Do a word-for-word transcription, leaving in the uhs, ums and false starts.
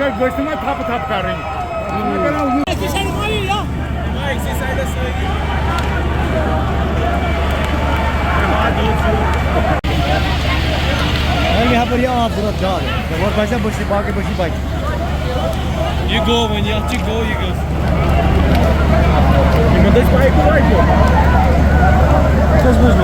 گٔژھۍ نہٕ وۄنۍ تھپہٕ تھپہٕ کرٕنۍ۔ وۄنۍ یپٲرۍ یہِ آب ضوٚرتھ زیادٕ۔ یور باسیٛو بٔچھی، باقٕے بٔچھی بچہِ۔ یہِ گوٚو وۄنۍ، یَتھ چھِ گوٚو یہِ گٔژھ۔ یِمن دٔسۍ پایپہٕ وایپہٕ۔ اَسہِ حظ بوٗز